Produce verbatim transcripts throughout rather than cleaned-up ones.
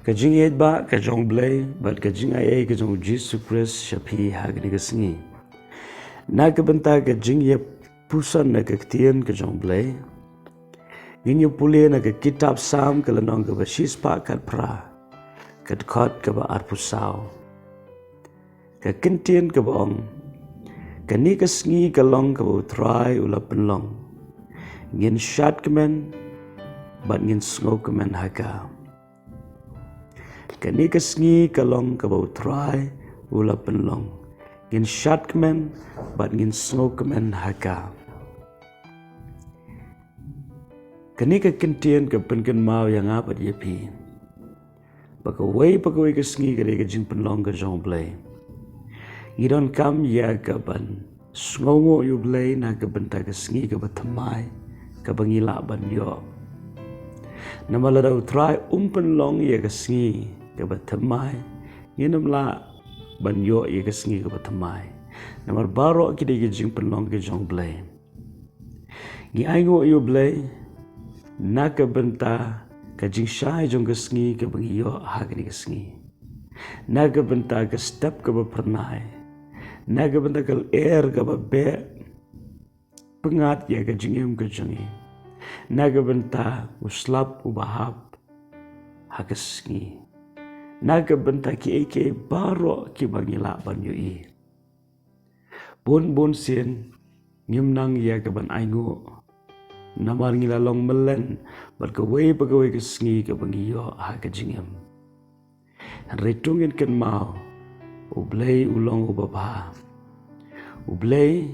Ka jingïeit ba ka jong Blei bad ka jingaiei ka jong Jisu Khrist sha phi ha kane ka sngi. Na ka bynta ka jingïapuson na ka ktien ka jong Blei, ngin ïa pule na ka kitab Salm ka lynnong kaba shispah khatphra, ka dkhot kaba arphew saw. Ka kyntien kaba ong, kane ka sngi ka long kaba U Trai u la pynlong. Ngin shad kmen bad ngin sngew kmen ha ka. Kane ka sngi ka long kaba U Trai u la pynlong. Ngin shad kmen bad ngin sngew kmen ha ka. Kane ka kyntien ka pynkynmaw ïa nga bad ïa phi ba kawei pa kawei ka sngi ka dei ka jingpynlong ka jong U Blei. Ngi donkam ïa ka ban sngewnguh ïa U Blei na ka bynta ka sngi kaba thymmai kaba ngi lah ban ïoh. Namar lada U Trai um pynlong ïa ka sngi kaba thymmai, ngin ym lah ban ïoh ïa ka sngi kaba thymmai. Namar baroh ki dei ka jingpynlong ka jong U Blei. Ngi ainguh ïa U Blei na ka bynta ka jingshai jong ka sngi kaba ngi ïoh ha kane ka sngi, na ka bynta ka step kaba phyrnai, na ka bynta ka lyer kaba beh pyngngad ïa ka jingim ka jong ngi, na ka bynta u slap uba hap ha ka sngi, na ka bynta kiei kiei baroh kiba ngi lah ban ïohi. Bun bun sien ngim nang ïa ka ban ainguh namar ngi la long mlien bad kawei pa kawei ka sngi kaba ngi ïoh ha ka jingim. Hynrei to ngin kynmaw, U Blei u long uba bha. U Blei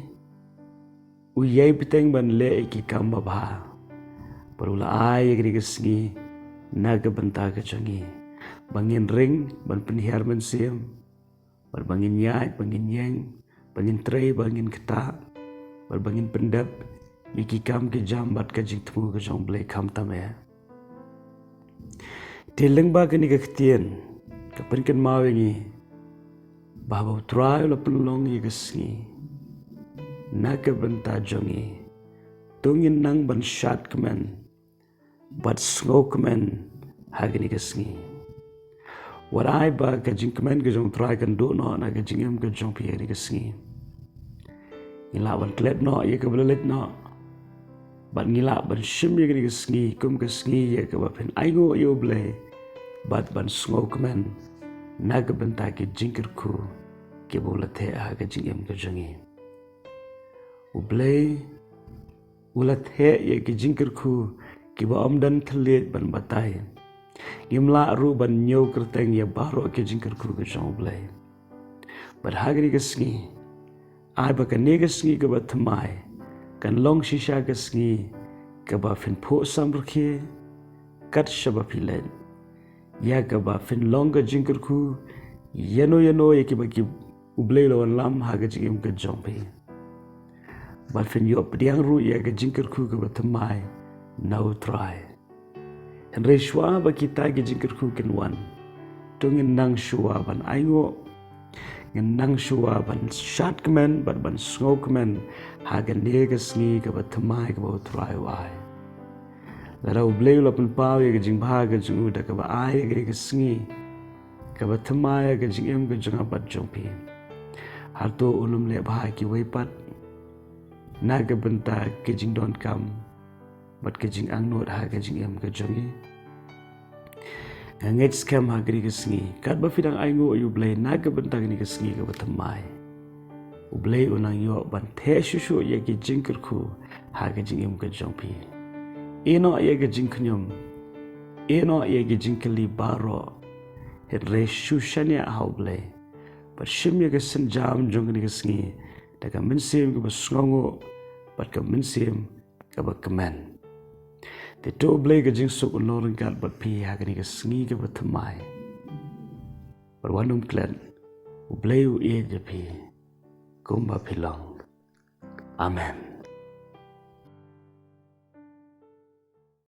u ïai bteng ban leh ïa ki kam ba bha. Bad u la ai ïa kane ka sngi na ka bynta ka jong ngi ba ngin ring ban pynhiar mynsiem, bad ba ngin ïaid, ba ngin ïeng, ba ngin trei, ba ngin ktah, bad ba ngin pyndep ïa ki kam ki jam bad ka jingthmu ka jong U Blei khamtam eh. Te lyngba kane ka ktien ka pynkynmaw ïa ngi ba haba U Trai u la pynlong ïa ka sngi na ka bynta jong ngi, to ngin nang ban shad kmen bad sngew kmen ha kane ka sngi. Wat ai ba ka jingkmen ka jong U Trai kan duh noh na ka jingim ka jong phi ha kane ka sngi. Ngi lah ban klet noh ïa kaba la leit noh, bad ngi lah ban shim ïa kane ka sngi kum ka sngi ïa kaba phin ainguh ïa U Blei bad ban sngew kmen na ka bynta ki jingkyrkhu kiba u la theh ha ka jingim ka jong ngi. U Blei u la theh ïa ki jingkyrkhu kiba ym don thylliej ban batai. Ngim lah ruh ban ñiew kyrteng ïa baroh ki jingkyrkhu ka jong U Blei. Bad ha kane ka sngi, ai ba kane ka sngi kaba thymmai kan long shisha ka sngi kaba phin phuh samrkhie kat shaba phi leit, ïa kaba phin long ka jingkyrkhu ïano ïano ïa kiba ki U Blei u la wanlam ha ka jingim ka jong phi. Bad phin ïoh pdiang ruh ïa ka jingkyrkhu kaba thymmai na U Trai. Hynrei shuwa ba kita ki jingkyrkhu kin wan, to ngin nang shuwa ban ainguh, ngin nang shuwa ban shad kmen bad ban sngew kmen ha kane ka sngi kaba thymmai kaba U Trai u ai. Lada U Blei u la pynpaw ïa ka jingbha ka jong u da kaba ai ïa kane ka sngi kaba thymmai ha ka jingim ka jong nga bad jong phi, hato un ym leh bha kiwei pat na ka bynta ka jingdonkam bad ka jingangnud ha ka jingim ka jong ngi? Nga ngeit skhem ha kane ka sngi, katba phi dang ainguh ïa U Blei na ka bynta kane ka sngi kaba thymmai, U Blei u nang ïoh ban theh shuh shuh ïa ki jingkyrkhu ha ka jingim ka jong phi. Ïehnoh ïa ka jingkhñium, ïehnoh ïa ki jingkylli baroh, hynrei shu shaniah ha U Blei bad shim ïa ka sienjam jong kane ka sngi da ka mynsiem kaba sngewnguh bad ka mynsiem kaba kmen. Te to U Blei ka jingsuk un long ryngkat bad phi ha kane ka sngi kaba thymmai. Bad wat nym klet, U Blei u ïeit ïa phi kumba phi long. Amen.